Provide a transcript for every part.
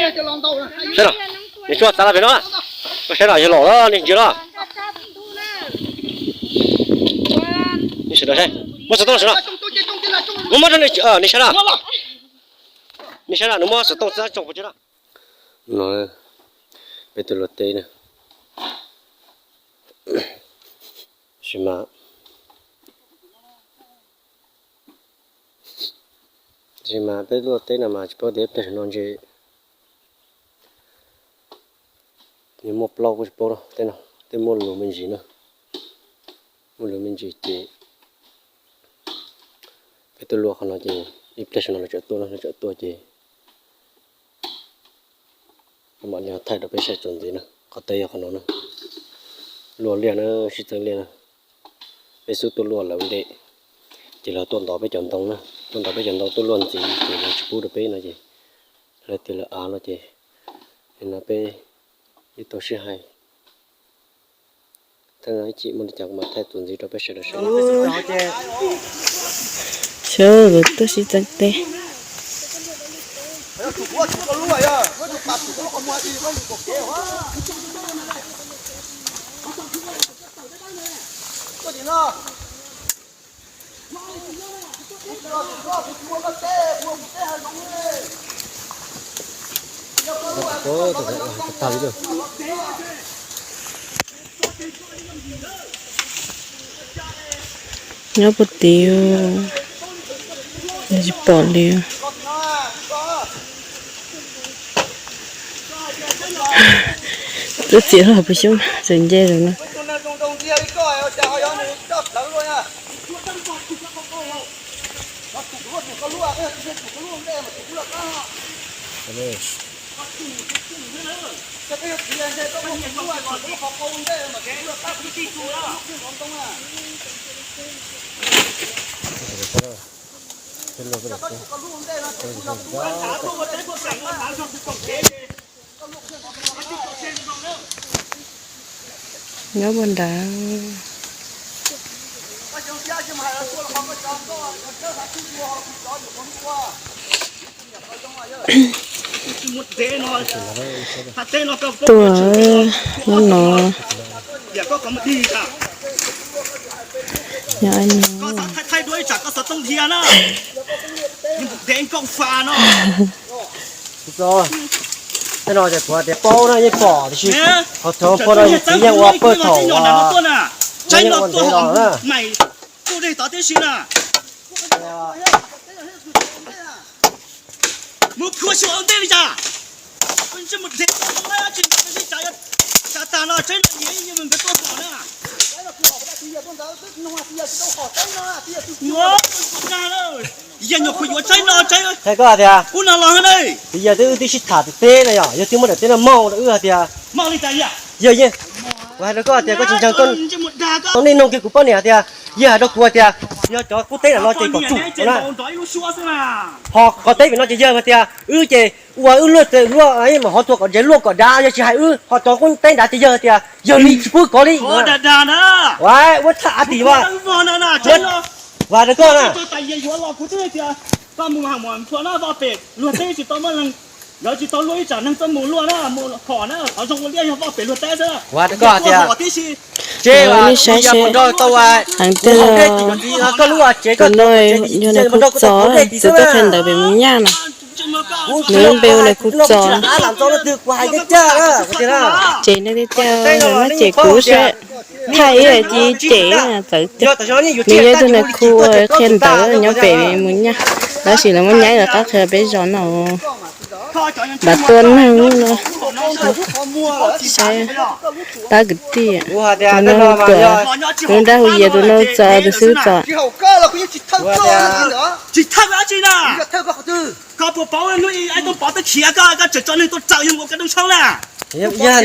Saib no, nws tsuas txav los pem no, koj saib no yog los los nws ntsia no. Nws sawv daws saib, muab xov tooj sawv no, muab muab rau nws saib no. Nws saib no, nws muab xov tooj txav tsoo pov tseg no. No, peb tuaj luaj teb na. Tab sis mas, tab sis mas peb luaj teb no mas tsis paub tias ib pliag no ntshe nws muaj plaub kuj tsis paub na, tej no tej muaj lus me ntsis na, muaj lus me ntsis ces peb tuaj luaj qhov no ces ib pliag no lawv tsam tuaj na, lawv tsam tuaj ces kuv mam li thaij rau peb saib txuas ntxiv na. Qhov teb yog qhov no na, luaj liaj na, sib txeeb liaj na. Peb xub tuaj luaj lawv ntej, ces lawv tuaj ntov peb cov ntoo na, tuaj ntov peb cov ntoo tuaj luaj ntxiv ces lawv tsis pub rau peb no ces lawv tias lawv av no ces nim no peb ib tau sib hais. Thaum no ib chim muaj li cas kuv mam thaij txuas ntxiv rau peb sawv daws saib. Sawv daws tuaj sib txeeb teb. Nyob puag tid, tsis pom li. Twb txiav los puas xyoob tseem nce lawm no. Nyob puag nrad. Tuaj nyob no. Nyob no. Tej no ces kuv tias paub no yeej pom tiam sis qhov thaum pom no yus txiv yeej ua pawg thaum yeej ua ntev los na. Hais koj hais tias, yog twb wb twb sib tham tim teb no yog, yog twb muab daim teb no mauj rau wb hais tias, yog yeej, kuv hais rau koj tias koj tsis ntseeg, koj tau nej nug kiag kuv poj niam hais tias, yawg hais rau kuv hais tias, yog cov qub teb ntawm no ces kom tsum na. Ho qhov teb pem no ces yawg hais tias wb ces ua wb luaj luaj, mam ho tua kom ntsev luaj kom dav, yog tsis hais wb, ho cov qub teb nrad ces yawg hais tias yawg li tsis pub kov li. Ua thaj av tim vas, vas rau koj na. Vas rau koj hais tias, tsev, heev tiag, koj lub tsev, koj no yog nais khu txos, txawm tuaj qhia ntawv pem mus nyaj no. Nws lub npe hu nais khu txos. Ces nej tiag tiag, ces kuv sab thaij ib cis cem txawv tiag. Nws yog ib tug nais khu qhia ntawv nyob pem mus nyaj, tab sis lawv muab nyaib lawv qab qhia peb zos no. Npam tuaj neeg no, saib pab kwv tij, tus no tuaj, tus nrab hu Yias, tus no txos, tus xwb txos. Yog ntawd,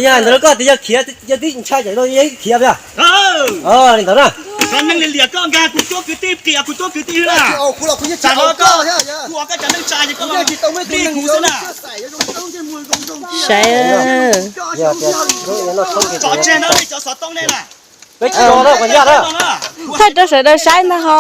yog ntawd koj tias yog khiav, yog tib ntshai ces yog khiav, li ntawd na. Saib, Peb tsis tso na, kuv yaj na. Thaij rau sawv daws saib ntag ho.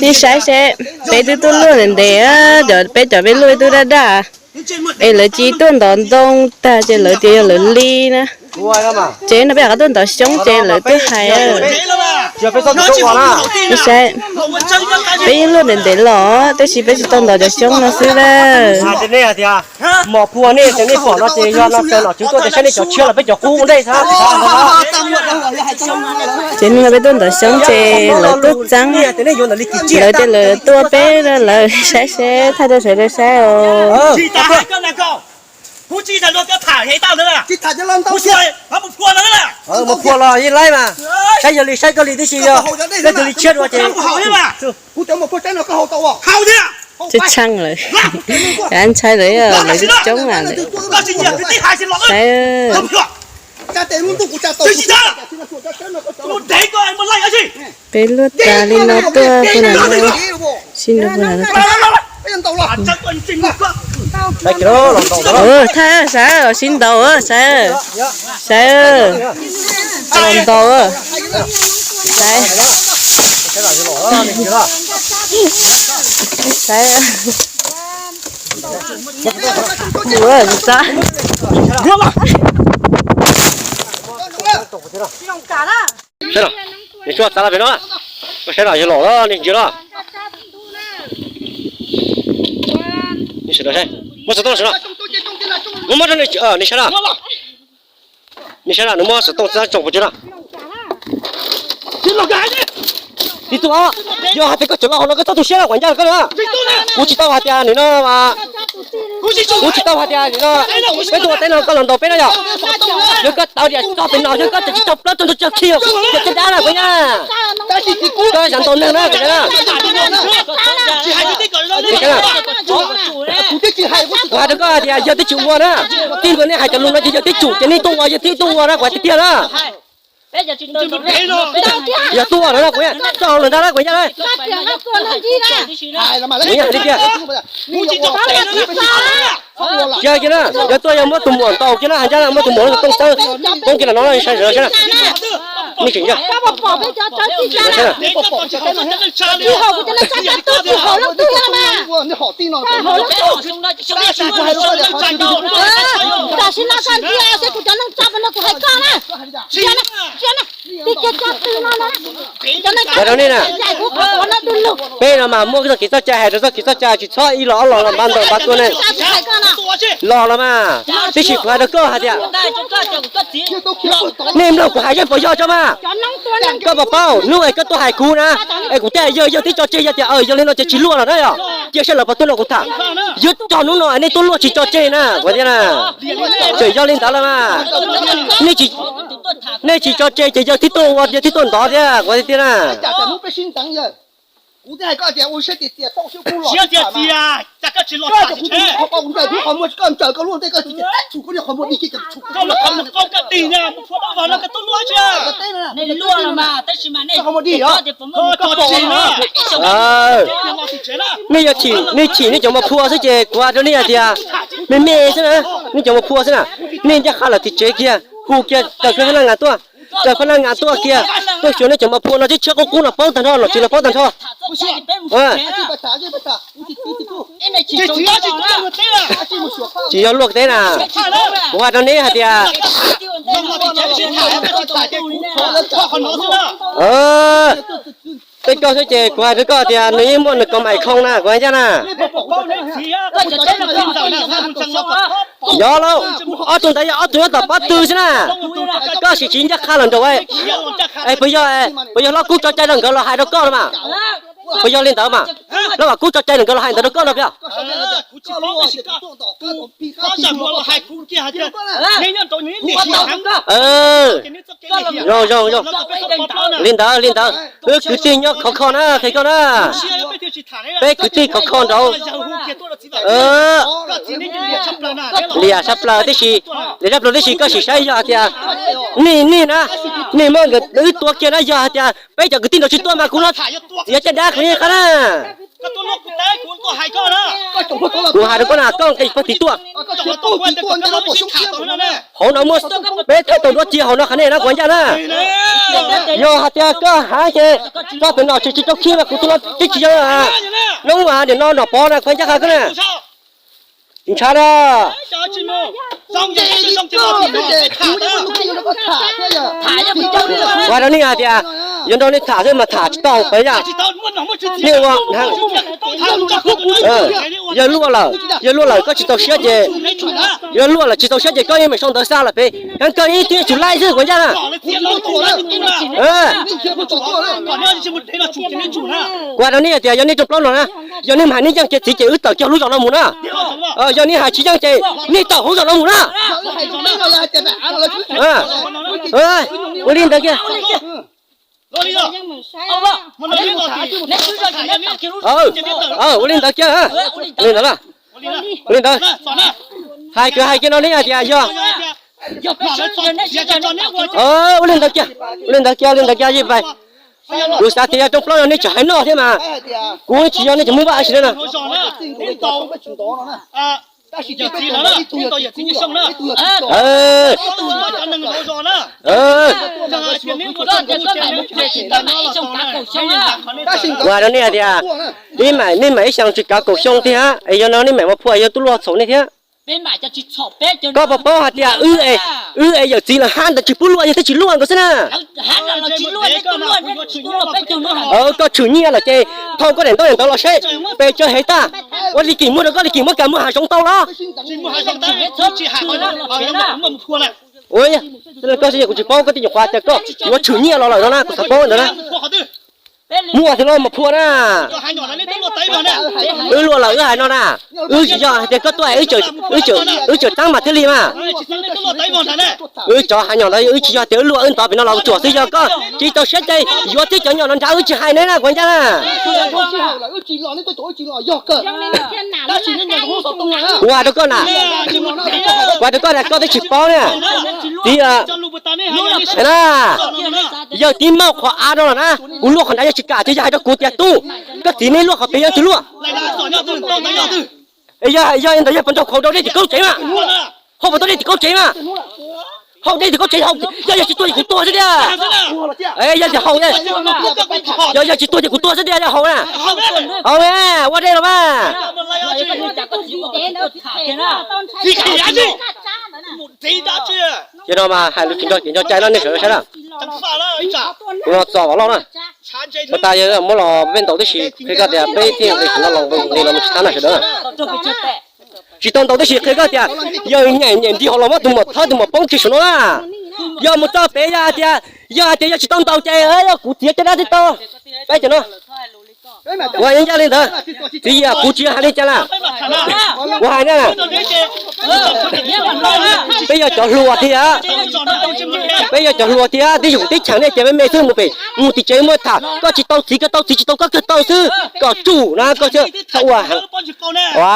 Nej saib seb, peb twb tuaj luaj ntev ntev, cov peb cov peb luaj twb daj daj, es lawv cia li tuaj ntov ntoo tag ces lawv tias yog lawv li na. Ces no peb rov qab tuaj ntov xyoob ces lawv twb hais. Saib, peb yeej luaj ntev ntev los tab sis peb tsis tau ntov cov xyoob no xwb lawm. Mos phua nej, nej pom no ces yog no, cov nom tswv tuaj tias saib nej cov tshiab los peb cov qub ua ntej xwb. Ces no peb tuaj ntov xyoob ces lawv tuaj txeeb, lawv tias lawv tuaj peb lawv saib seb thaij rau sawv daws saib os. Mos phua los yeej laib mas, saib yog li saib koj li tib si yog, koj tus li tshiab dua ces. Tshee lawm, ntshai lawm, lawv coob lawm. Saib, peb luaj tas li no tuaj puag nram no, sib nraus puag nram no. Thaij sawv, sib ntaus sawv, sawv, los ntaus sawv, sawv. Saib, nws tsuas txav los pem no, koj saib na, yog los los nej ntsia na. Nej sawv daws saib, muab xov tooj los sawv no, muab muab rau nej sawv na. Nej saib na, nws muab xov tooj txav tsoom pov tseg na. Tib tug os, yog hais tias koj tseem los hauv no koj txhob tu siab na, kuv ncaj rau koj na. Kuv tsis tau hais tias nim no, kuv tsis tau hais tias nim no peb tuaj ua teb no koj los ntaus peb na yom. Yog koj tawv tias txog pem no, yog koj tseem tsis tau plaub rau ntu tso khi, ces txhob dab na kuv ncaj. Koj yam ntaus neeg na kuv ncaj na. Kuv hais rau koj hais tias yawg twb tsis ua na, tij nkaus nej hais cov lus no ces yawg twb tsum ces nej tuaj ua, yawg twb tuaj ua na, kuv hais tiag tiag na. Yog tuaj ua no na kuv, txog lawm ntag na kuv ncaj na. Kuv yeej hais tiag tiag. Yog kiag na, yog tuaj yog muab tus muam ntaus kiag na, hais ncaj na, muab tus muam no tooj tawb poob kiag los no sawv daws saib na. Nej tseem ncaj. Tam sim no koj ntsia seb kuv cov neeg tso pem no kuv hais koj na. Hais rau nej na, peb no mas muaj txoj kev txoj cai, hais rau txoj kev txoj cai tsis txhob ib los ob los npaj ntawm npaj tuaj ne. Los los mas, tab sis kuv hais rau koj hais tias, nej mloog kuv hais yeej puas yog tso mas. Koj puas paub hnub es koj tuaj hais kuv na, es kuv thiaj yawg yawg twb tso tseg yog tias yog li no ces tsis luaj los na yom. Cia saib lawv puas tuaj nrog kuv tham. Yog txog hnub no nej tuaj luaj tsis tso tseg na kuv thiab na. Tseem yog li ntawd los mas, nej tsis tso tseg ces yawg twb tuaj ua, yawg twb tuaj ntov thiab kuv thiab na. Nej yog chim, nej chim nej cov mos phua xwb ces kuv hais rau nej hais tias, me me xwb na, nej cov mos phua xwb na, nej ncaj qha lawm tim tsev kiag, hu kiag raws Fab Naj Ngas tuaj, raws Fab Naj Ngas tuaj kiag, tuaj xyuas nej cov mos phua no, tshiab qub qub no paub tag nrho, nom tswv los paub tag nrho. Tsis yog luaj teb na, kuv hais rau neb hais tias, tej koj xwb ces kuv hais rau koj tias nws yeej muaj nws kaus maim khoo na, kuv hais ncaj na. Yog lauj, ob tug ntawd yog ob tug nyob tom pob tw xwb na. Koj sim tsis ncaj qha los nraum, es puas yog, puas yog Hlob Kub tso cai rau nkawd los hais rau koj no mas? Puas yog li ntawd mas? Hlob Vam Kub tso cai rau nkawd los hais ntawd rau koj no puas? Zoo zoo zoo, li ntawd li ntawd, wb kwv tij nyob khov kho na, qhia koj na. Peb kwv tij khov kho nraud. Liam tshaj plaws tib si, liam tshaj plaws tib si koj sim saib yog hais tias Nej, nej na, nej muab nkawd wb tua kiag na, yog hais tias peb cov kwv tij no tsis tuaj mas kuv no txiav caj dab kuv yeej qab na. Kuv hais rau koj na, koj nqis pag tim tuaj. Hauv no muaj peb thawj tug duab txia hauv no qhov nej na kuv ncaj na. Yog hais tias koj hais ces txog pem no tsis tsis tau khi mas kuv tus no tsis tsis yog. Hnub nim no Nom Pov na kuv ncaj qha koj na. Tsis ntshai na. Kuv hais rau nej hais tias yog nrog nej tham xwb mas tham tsis tau, kuv ncaj. Nej ua, yawg luaj lawm, yawg luaj lawm koj tsis txaus siab ces, yawg luaj lawm tsis txaus siab ces koj yeej meem sau ntawv xa lawm pem, koj yeej tib tsum laij xwb kuv ncaj na. Kuv hais rau nej hais tias yog nej rooj plaub no na, yog nej hais nej yeej kiag txiv ces wb tawm kiag lub zos no mus na. Yog nej hais tsis yeej ces nej tawm hauv zos no mus na. Ua li ntawd kiag. Ua li ntawd kiag. Li ntawd, ua li ntawd. Hais kwv hais kiag no nej hais tias yog. Ua li ntawd kiag, ua li ntawd kiag, li ntawd kiag yeej pais. Kuv xav tias yog rooj plaub no nej tseem hais noj thiab mas, kuv tsis yog nej tseem muab vaj sim na. Kuv hais rau nej hais tias, nej mam, nej mam ib xyoos tsis kav kaum xyoo tiag, es yog no nej mam mus phua yog tuaj luaj txhaum nej thiab. Koj puas paub hais tias wb es yawm txiv lawv hab ntawd tsis pub luaj, yog twb tsis luaj nkaus xwb na. Koj tshwm nyiaj lawm ces thauj koj daim ntaub daim ntawv los seb pes tsawg hev tag, ua li kim muag rau koj li kim muab kas muag hav zoov tau los. Koj xav kuv tsis paub, koj twb nyuam qhuav tias koj yuav tshwm nyiaj los lawm no na, kuv xav paub ntawd na. Muaj thiab los mas phua na. Wb luaj lawm wb hais no na. Wb tsis yog hais tias koj tuaj wb tseem tab mas thiaj li mas. Wb cov hais nyom ntawd wb tsis yog tias wb luaj wb ntov pem no los tsuam xwb, yog koj tsis txaus siab ces yuav tib cov nyom no nrad wb tsis hais neb na kuv ncaj na. Kuv hais rau koj na, kuv hais rau koj na koj twb tsis paub na. Tias na, yawg tib maj qhov av no los na, kuv luaj qhov nrad yog tsis kam ces yog hais rau kuv tias tub, koj txiv neb luaj qhov pem yog twg luaj? Yog ntawd yog puas nrog khaus rau dej tim kaub tsev mas, hau puas tau dej tim kaub tsev mas, hau dej tim kaub tsev hau, yog yog tsis tuag ces kuv tuag xwb tiag. Yog tsis hau, yog yog tsis tuag ces kuv tuag xwb tiag yog hau na. Hau, ua dej los mas. Ces no mas hais lus tsis nco kev nco cai no nej sawv daws saib na. Kuv no txo vam loj na. Ua tas yog muab los peb ntaus tib si qhia koj tias peb thiaj li no los nqis los mus tsis thab na sawv daws. Tsis tau ntaus tib si qhia koj tias yog nyaim nyaim nti hauv los muab tus muam thawb tus muam poob kiag saum no na. Yog mus txog pem yog hais tias, yog hais tias yog tsis tau ntaus ces kuv txiav caj dab tib tau. Peb cov no ua ncaj li ntawd. Txiv yam kuv tsis hais li cas na. Kuv hais na, peb yog cov hluas tiag, peb yog cov hluas tiag, tib yus teb chaws nej ces me me xwb mus pem mus tim tsev muaj tham, koj tsis tau txiv koj tau txiv tsis tau koj kawg tau xwb, kom tsum na koj. Ua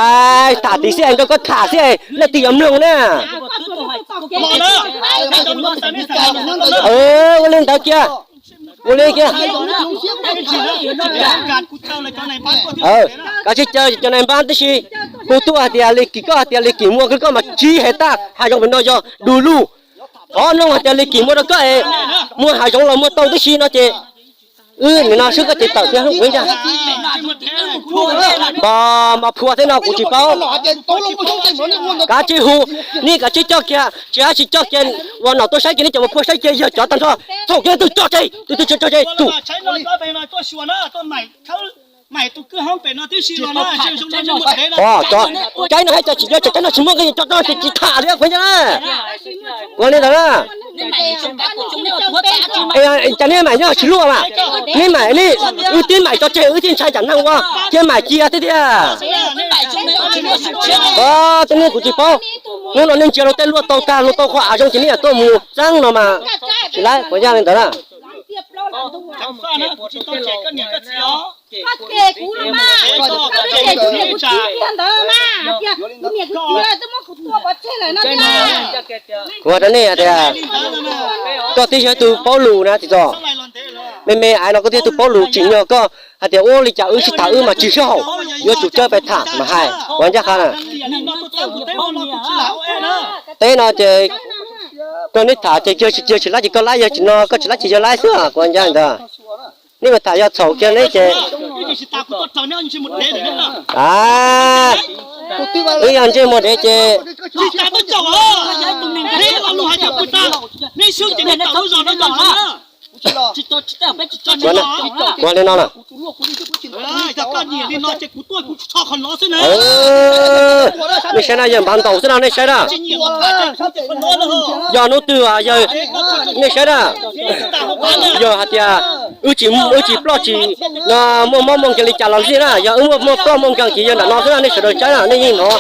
tham tim xwb es nrog koj tham xwb es leej twg yuav mloog na. Ua li ntawd kiag, ua li kiag. Kav tsij caw cov nais npab tib si, hu tuaj hais tias Li Kim, koj hais tias Li Kim muaj koj mas tsib hev tag, hav zoov pem no yog du lug. Thov mloog hais tias Li Kim muaj rau koj es muaj hav zoov los muaj tau tib si no ces wb nim no swb koj ces tawm tiag ua ncaj. Npog mas phua thiab no kuv tsis paub. Kav tsij hu, nej kav tsij coj kiag, tsis hais tsis coj kiag, ua nom tuaj saib kiag nej cov mus phua saib kiag yog cov tag nrho, txhaum kiag twg tso tseg, twg twg tso tseg tsum. Caib no hais tias tsis nco tsis caib no tsis muaj nqi tso tsis tham li kuv ncaj na. Ua li ntawd na. Cas nej mam nyob tsis luaj mas, nej mam, wb twb mam tso tseg wb thiaj ntshai tsam neeg ua thiab mam cia tiag tiag. Tej neeg kuv tsis paub, hnub no nej ntsia luag tej luaj tau tag luag tau qhov av zoo ces nej yam tuaj mus txeeb no mas tsis laib kuv ncaj li ntawd na. Kuv hais rau nej tias, Koj twb yog tus paub lus na txiv txos. Me me aiv no koj twb yog tus paub lus tsim nyog koj hais tias ua li cas wb sib tham wb mas tsis sib haum, yuav tsum coj pais tham mas hais ua ncaj qha na. Teb no ces koj neb tham ces yog tsis yog tsis laib ces koj laib, yog tsis no koj tsis laib ces yog laib xwb kuv ua ncaj ntawd. Neb mas tham yog txhaum kiag neb ces, a, wb yog ntsej muag dev ces, kuv li no na. Nej saib na, yawg npav ntaus xwb no nej saib na. Yog hnub twg yawg, nej saib na, yog hais tias wb tsis, wb tsis ploj tsis no, muaj mob muaj nkeeg li cas los xij na, yog wb muaj, muaj ploj muaj nkeeg ces yawg nram no xwb na, nej sawv daws saib na nej yeej hnov.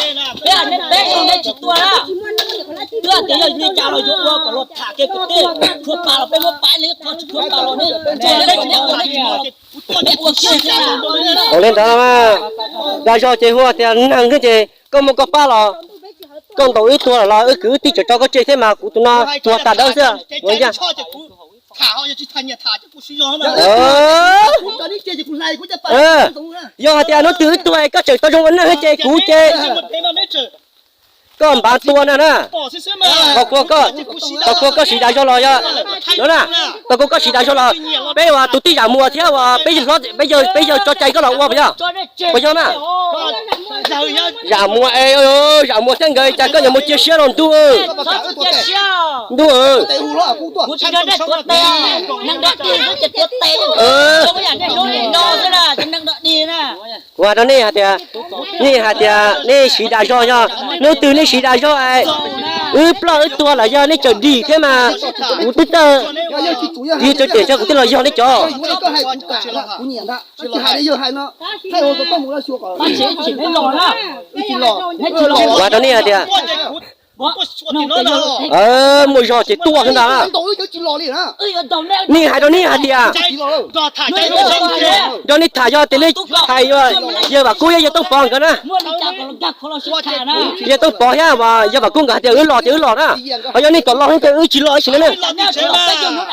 Ua li ntawd, dag zog ces hu tias neeg xwb ces koj muaj koj pab los, koj ntaus wb tuag los wb kwv wb tij tseem tso koj tseg thiab mas kuv tus no tuag tag dawb xwb ua ncaj. Yog hais tias hnub twg wb tuag koj tseem tau zoo ua neeg ces kuv ces koj npav tua na na. Tau kua koj siv dag zog los yog no na, tau kua koj siv dag zog los peb ua tus tij Zam Muas thiab ua peb yawg, peb yawg tso cai koj los ua puas yog? Puas yog na? Zam Muas, Zam Muas thiab nkawd cas koj yuav mus cia siab rau ntuj. Ntuj, kuv hais rau nej hais tias, nej hais tias nej siv dag zog yog, hnub twg nej siv dag zog wb ploj wb tuag los yog nej tseem dim thiab mas kuv twb tawg, yog cov cem kuv twb los yog nej cov. Kuv hais rau nej hais tias muaj zog ces tuaj xwb ntag. Nej hais rau nej hais tias yog nej tham yog tias nej hais yawg Vam Kub thiab yawg Tooj Pov nkawd na, yawg Tooj Pov thiab yawg Vam Kub nkawd hais tias wb los ces wb los na, ho yog nej kom los ces wb tsis los ib sim no na.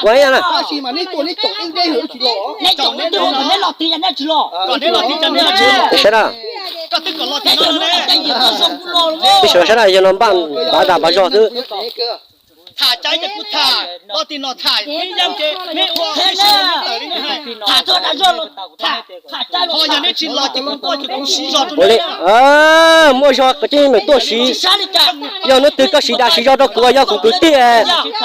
Ua ib yam na. Saib na, peb sawv daws saib na, yog no npaj npav dag npav zog xwb. Muaj zog koj tseem meem tuaj siv, yog hnub twg koj siv dag siv zog rau kuv, yog kuv kwv tij,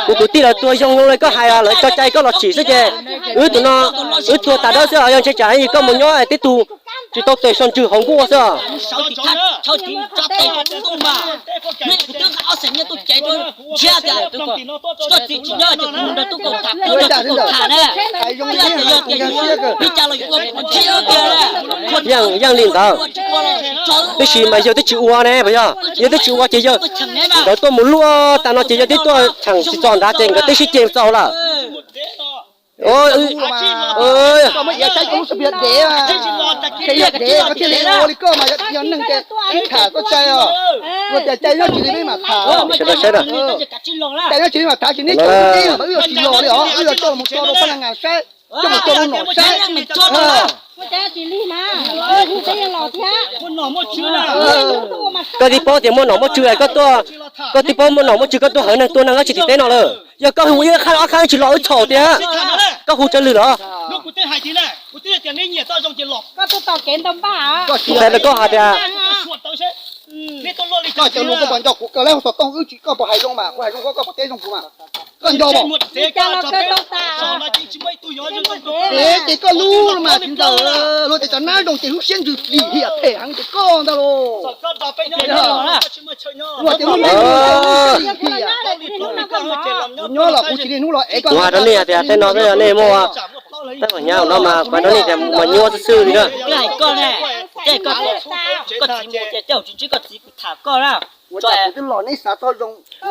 kuv kwv tij lawv tuag zoo zoo li koj hais lawv tso cai koj los tsim xwb ces wb tus no wb tuag tas dawb xwb os, yog ntshe tsam yog koj mus nyob tib tug tsis tau tes so ntswg hauv nkuaj xwb os. Yeej, yeej li ntawd. Tab sis mas yawg twb tsis ua ne, puas yog? Yawg twb tsis ua ces yawg, nkawd tuaj mus luaj tas no ces yawg twb tuaj cheem tsis txog ntawd ces nkawd twb sib ceg txaus lawm. Sawv daws saib na. Koj twb paub tias muaj nom muaj tswv, koj tuaj, koj twb paub muaj nom muaj tswv koj tuaj hawv neeg tua neeg tsis tim teb no lawm. Yog koj hu ib qhab ob qhab tsis los wb txhaum tiag. Koj hu tsawg lwm los? Kuv hais rau koj hais tias, koj cov lus koj puas nco kuv kawg lawm, xov tooj wb tsis koj puas hais zoo mas, kuv hais zoo koj puas teb zoo kuv mas. Koj nco, ces koj lub los mas tsis ntawd, luag tias cov nab zoo ces lub siab ntsws dim hiam phem heev ces koj ntag los. Luag tias lub nab zoo ces lub siab dim hiam. Kuv nyob los kuv tsis niaj hnub los ev koj. Kuv hais rau nej tias tej no nej muaj, tej hnyav no mas kuv hais rau nej tias mas nyuaj xwb xwb li na.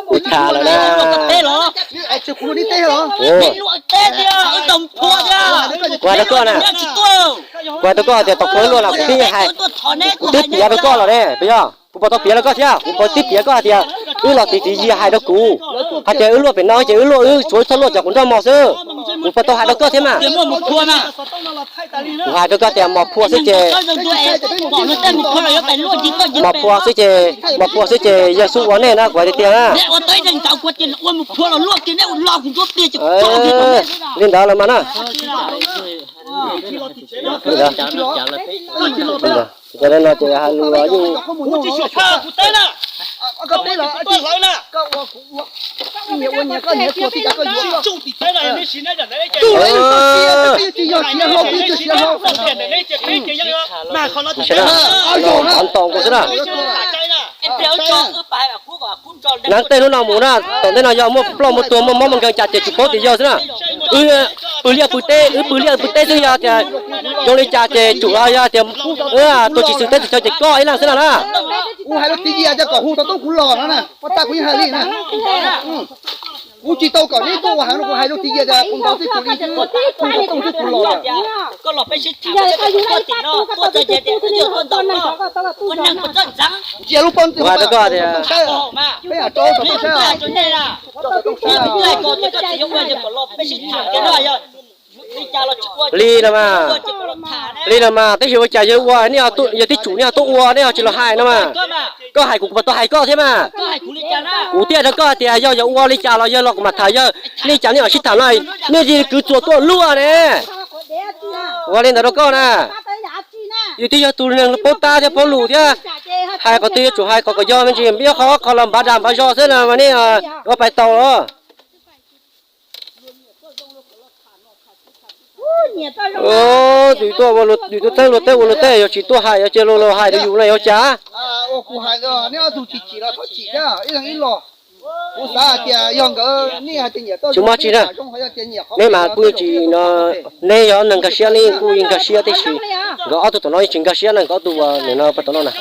Kuv tham lawm na. Kuv hais rau koj na, kuv hais rau koj tias tom qhov luaj los kuv twb hais, kuv twb piav rau koj los ne, puas yog? Kuv puas tau piav rau koj thiab? Kuv puas tib piav koj hais tias wb los tiv txiv Yias hais rau kuv hais tias wb luaj pem no ces wb luaj, wb tsuav txhob luaj cov kuv nroj mos xwb. Kuv puas tau hais rau koj thiab mas? Kuv hais rau koj tias mos phua xwb ces, mos phua xwb ces, mos phua xwb ces yawg xub ua nej na, kuv hais tiag tiag na. Li ntawd los mas na. Li ntawd, no ces hais lus los yeej, nab tej hnub no mus na, tom ntej no yog muaj ploj muaj tuag muaj mob muaj nkeeg cas ces tsis paub tias yog xwb na. Wb pw liaj pw teb, wb pw liaj pw teb xwb, yog tias zoo li cas ces tsum los yog tias wb tuag tsis xwm teb tsis chaw ces koj ib leeg xwb no na. Kuv hais rau txiv Yias tias kom hu xov tooj kuv los no na, poj tab kuv yeej hais li na. Kuv tsis tau kom neb tuaj ua heev no, kuv hais rau txiv Yias tias kuv ntaus tib tug li xwb, hu xov tooj xwb kuv los lawm. Cia lub pob ntxwg peb saib, peb yam tso xov tooj saib, li no mas, li no mas tab sis ua cas yawg ua, yawg tib tsum nej ho tuaj ua, nej ho tsis los hais no mas. Koj hais kuv, kuv puas tau hais koj thiab mas? Kuv thiaj rau koj hais tias yog yawg ua li cas los yawg los kuv mam tham yawg. Nej cas nej mam sib tham no, nej cia li kwv txuas tuaj luaj ne. Ua li ntawd rau koj na. Yus twb yog tus neeg paub tab thiab paub lus thiab, hais qhov twg yuav tsum hais kom kom yog me ntsis, ib qho qho los npav dag npav zog xwb na mas nej yuav pais tau los. Tus tuaj, tus tuaj txeeb luag teb ua luag teb, yog tsis tuaj hais, yog cia luag los hais rau yus no yuav cas? Tsis muaj tsi na. Neb mas kuj tsis, neb yog neeg nkag siab, neb kuj nkag siab tib si. Nkawd ob tug tom no yeej tsis nkag siab na, nkawd ob tug nim no pas tom no na.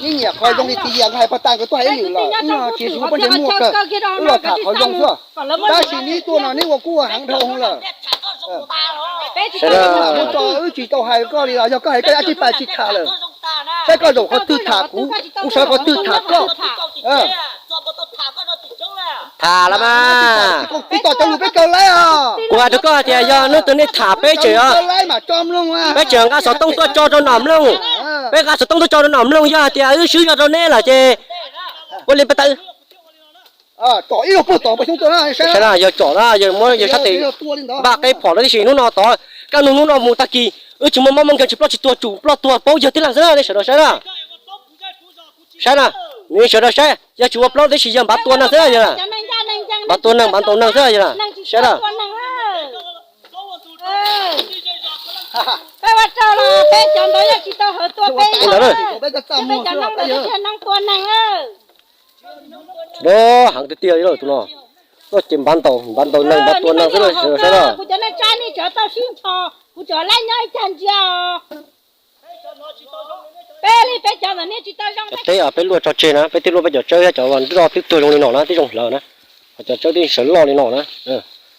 Neb nyiam qhov zoo li txiv Yias nkawd hais pog tas nkawd tuaj hais ib lwm lawm, wb tsis muaj pob ntseg muaj kawg, wb los tham qhov zoo xwb. Tab sis neb tuaj no neb ua kuj ua heev dhau lawm. Wb tsis tau hais koj li los yog koj hais koj dab tsi pas tsis tham lawm. Saib koj zaum qhov twg tham kuv, kuv sawv qhov twg tham koj. Tham los mas. Kuv hais rau koj hais tias yog hnub twg nej tham peb tseem, peb tseem nqa xov tooj tuaj tso rau nom mloog. Peb nqa xov tooj tuaj tso rau nom mloog, yog hais tias wb swb zog rau neb lawm ces ua li peb tawm. Saib na, yog tsom na, yog muab yog sab tes npaj qeb phom rau tib si. Hnub no tod, kaj ntug hnub no mus tag kis wb tsis muaj mob muaj nkeeg, tsis ploj tsis tuag, tsum ploj tuag paub yawg tib leeg xwb na, nej sawv daws saib na. Saib na, nej sawv daws saib, yog tsis ua plaub tib si yog npav tua neeg xwb yog, npav tua neeg npav ntaus neeg xwb yog, saib na. Peb ua rau los peb cov ntawd yog tsis tau hawv tua peb, peb cov no ntawd thiaj neeg tua neeg. Heev tiag tiag li tus no, tuaj ces npav ntaus, npav ntaus neeg npav tua neeg xwb, sawv daws saib na. Kuv cov neej tsa nej tseem tau sib nrho, kuv tseem laib nyob ib cag ntsia os. Peb li peb cov ntawd nej tsis tau zoo. Cov teb peb luaj tso tseg na, peb twb luaj peb cov tsawb thiab cov nroj twb tuag zoo li no na, twb zoo hlawv na. Ho cov tsawb twb sawv loj li no na,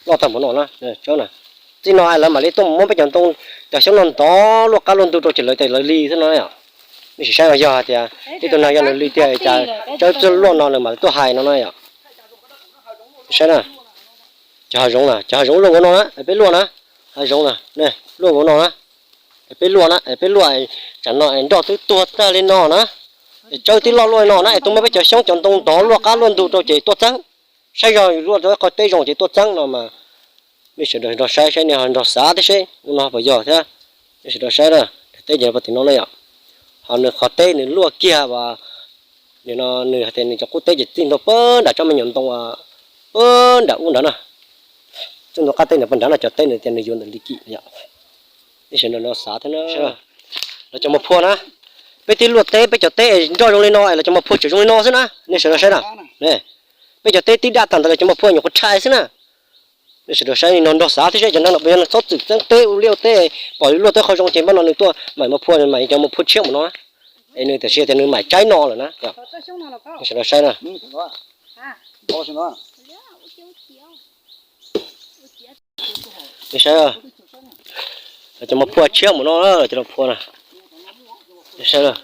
loj tag npaum no na, tsawb na. Txij no lawv mam li tuaj mus muab peb cov ntoo, cov xyoob no ntov luaj qab luaj ntug rau ces lawv tias lawv li xwb no yom. Nej sim saib yog hais tias ib tug neeg yog nws li tiag cas tsawb txawj luaj no nws mam li tuaj hais no na yom. Saib na, cov hav zoov na, cov hav zoov luaj nkaus no na, peb luaj na, hav zoov na, luaj nkaus no na, peb luaj na, peb luaj, tsam no nroj twb tuag tag li no na, tsawb twb loj luaj li no na, es tuaj muab peb cov xyoob cov ntoo ntov luaj qab luaj ntug rau ces tuaj txeeb. Saib zog luaj rau ib qho teb zoo ces tuaj txeeb no mas, nej sawv daws nrog saib saib nej ho nrog xav thiab seb ua no puas yog thiab. Nej sawv daws saib na, teb ces pog tim no na yom, ho nws qhov teb nws luaj kiag as, nim no nws hais tias nws cov qub teb ces txij ntua puag nram tsob me nyuam ntoo, puag nram ub nrad na. Txij ntua qab teb nws puag nrad no, cov teb nws tias nws yuav ntawm li kim yom. Nej sawv daws nrog xav thiab na. Lawv cov muas phua na, peb twb luaj teb, peb cov teb es nroj zoo li no es lawv cov muas phua tseem zoo li no xwb na, nej sawv daws saib na. Peb cov teb tib daj tag ntawd lawv cov muas phua nyuam qhuav rhais xwb na. Nej sawv daws saib no nrog xav thiab seb cov neeg no puas yog txhob txwm txeeb teb ua liaj ua teb, pom luaj teb qhov zoo ces npaj no nws tuaj maim muas phua, maim cov muas phua tshiab mus no na. Es nws tam sim tias nws maim tsaib no lawm na. Nej sawv daws saib na. Nej saib, cov mos phua tshiab mus no, cov mos phua na. Nej saib,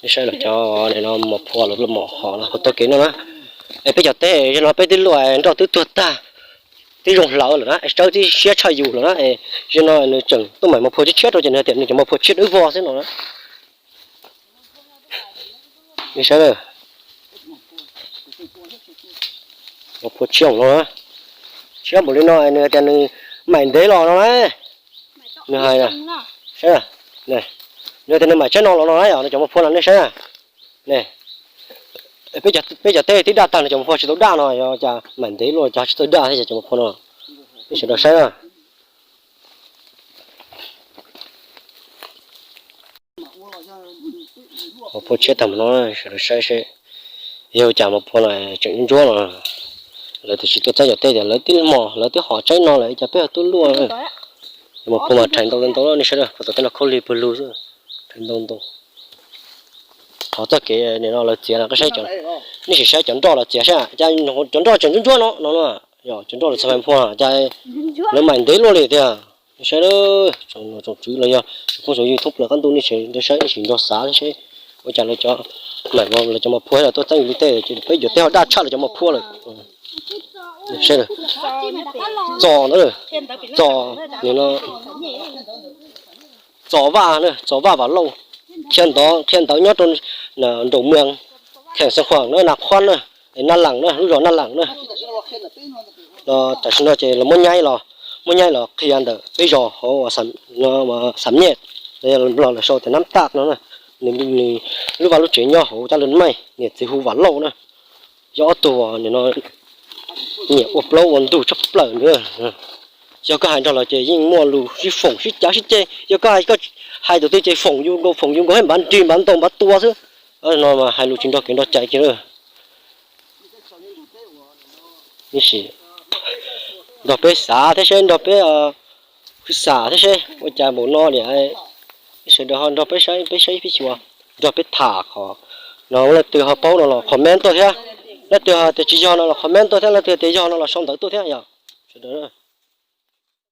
nej saib los cov no mos phua los mos hom no hauv tog kev no na. Es peb cov teb no peb twb luaj nroj twb tuag tag, twb zoo hlawv lawm na, es tsawb twb siab tshaj yus lawm na. Es zaum no nws tseem tuaj maim mos phua tshiab tshiab rau ces nws tias nws cov mos phua tshiab dawb vog xwb no na. Nej saib, mos phua tshiab no, tshiab npaum li no nws tias nws maim ntev los no na. Nws hais, saib, nws tias nws maim tsaib no los no na, yog nws cov mos phua no nej saib. Ne, peb cov teb twb daj tag nws cov mos phua tsis tau daj no, yog cas maim ntev luaj cas tsis tau daj thiab cov mos phua no. Nej sawv daws saib na. Mos phua tshiab tag mus no, sawv daws saib seb yog cas mos phua no tseem ntsuab no. Lawv tiam sis tuaj txeeb cov teb tias lawv twb mos lawv twb hom tsaib no lawm cas peb ho tuaj luaj. Mos phua mas rhais ntau ntau, nej saib, qhov tom tej no khaub lig pawg lug xwb, rhais ntau ntau. Qhov txoj kev nim no lawv txiav no, nej sim saib cov nroj lawv txiav saib, cov nroj tseem ntsuab ntsuab no no, yog cov nroj lawv txiav mos phua cas lawv maim ntev luaj li tiag. Saib, tsoom tswv los yog tsoom phooj ywg thoob plaws qab ntuj nej sawv daws saib, nej sim nrog xav seb ua cas lawv cov maim, lawv cov mos phua los tuaj txeeb yus li tej, peb cov teb ho daj tshaj lawv cov mos phua lawm. Saib, txos ntawd, txos, nim no txos vaj, txos vaj Vam Lauj, qhia ntawv, qhia ntawv nyob rau nroog Mws, kheem Xeev Khuam na, Nas Khuab na, Naj Leem na, lub zos Naj Leem na. Los tam sim no ces lawv muab nyaib los, muab nyaib los qhia ntawm peb zos hauv Xam Nyej, los lawv sau tias Nab Taj no na. Nws, nws lub vaj lub tsev nyob hauv Cab Lwm Meej, niam txiv hu Vam Lauj na. Yog ob tug nim no nyiam ua plaub ua ntug tshaj plaws na. Yog koj hais nrog lawv ces yeej muaj lus sib foom sib cav sib ceg. Yog koj hais, koj hais tus twg ces foom yus nkaus, foom yus nkaus, hais npav nrig npav ntaug npav tua xwb. No mas hais lus tsis nrog kev nrog cai kiag lawm. Ib sim nrog peb xav thiab seb, nrog peb hwj xam thiab seb ua cas npaum no li. Ib sawv daws ho nrog peb saib, peb saib peb xyuas, nrog peb tham qhov no. Leej twg ho paub no los comment tuaj thiab, leej twg ho tias tsis yog no los comment tuaj thiab, leej twg tias yog no los sau ntawv tuaj thiab yom. Sawv daws